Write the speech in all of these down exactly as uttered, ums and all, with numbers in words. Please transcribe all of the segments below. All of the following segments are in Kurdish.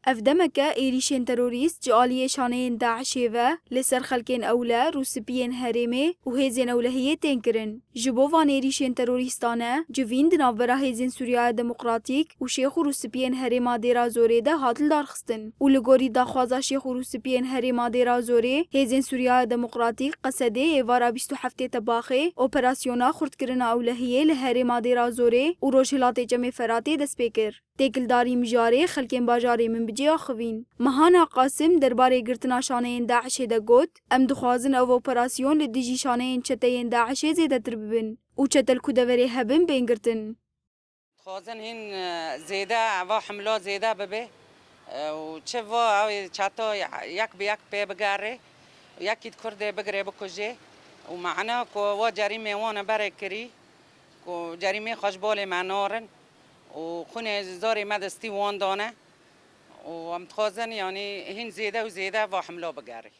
Ev demeke êrîşên terorîst ji aliyê şaneyên DAIŞê ve li ser xelkên ewle, rûspiyên herêmê û hêzên ewlehiyê tên kirin. Ji bo van êrîşên terorîstane, civîn di navbera Hêzên Sûriya Demokratîk û Şêx û Rûspiyên Herêma Dêra Zorê de hat lidarxistin û li gorî daxwaza Şêx û Rûspiyên Herêma Dêra Zorê, Hêzên Sûriya Demokratîk, Qesedê, êvara bîst û heftê Tebaxê operasyona xurtkirina ewlehiyê li herêma Dêra Zorê û Rojhilatê Çemê Feratê dest pê kir. Têkildarî mijarê xelkên bajarê Minbicê axivîn. Mehana Qasim derbarê girtina şaneyên DAIŞê de got, Em dixwazin ev operasyon li dijî şaneyên çeteyên DAIŞê zêdetir bibin û çete li ku deverê hebin bên girtin. Dixwazin hîn, e, zêde, eva himla zêde bibe, e, û çi va ew çeta yek bi yek pê bigere, yekî di Kurdê bigire bikuje û mehna ku wa cerîmê wan e berê kirî, ku cerîmê xwe ji balê me narin û xwînê zarê me destî wan dane û em dixwazin, yanî hîn zêde û zêde va himla bigere.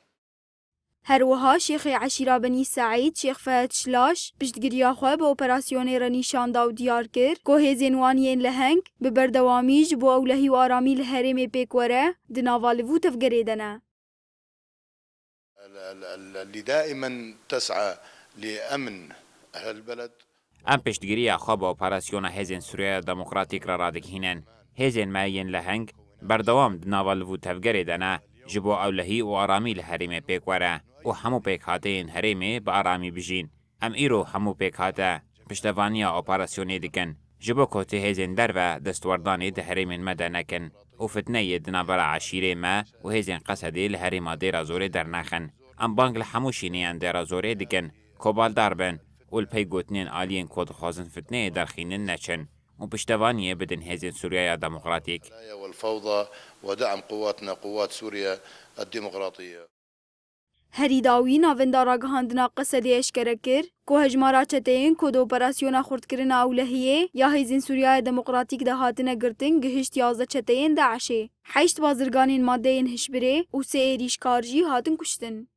Her wiha Şêxê Eşîra Benî Seîd, Şêx Fehed Şilaş, piştgiriya xwe bi operasyonê re nîşan da û diyar kir ku hêzên wan yên leheng bi berdewamî ji bo ewlehî û aramî li herêmê pêk were, di nava liv û tevgerê de ne. ال- ال- ال- اللي دائما تسعى لأمن أهل البلد. Em piştgiriya xwe bi operasyona Hêzên Sûriyeya Demokratîk re radigihînin. Hêzên me yên leheng berdewam di nava liv û tevgerê de ne, ji bo ewlehî û aramî li herêmê pêk were û hemû pêkhateyên herêmê bi aramî bijîn. Em îro hemû pêkhate piştevaniya operasyonê dikin, ji bo ku ti hêzên derve destwerdanê di herêmên me de nekin û fitneyê di navbera eşîrê me û hêzên Qesedê li herêma Dêra Zorê dernexin. Em bang li hemû şîneyan Dêra Zorê dikin ku baldar bin û li pey gotinên aliyên ku dixwazin fitneyê derxînin neçin û piştevaniyê bidin Hêzên Sûriyeya Demokratîk. والفوضى ودعم قواتنا، قوات سوريا الديمقراطية. Herî dawî navenda ragihandina Qesedê eşkere kir ku hejmara çeteyên ku di operasyona xurtkirina ewlehiyê ya Hêzên Sûriyeya Demokratîk de hatine girtin gihişt yazdeh çeteyên DAIŞê. Heşt bazirganên madeyên hişbirê û sê êrîşkar jî hatin kuştin.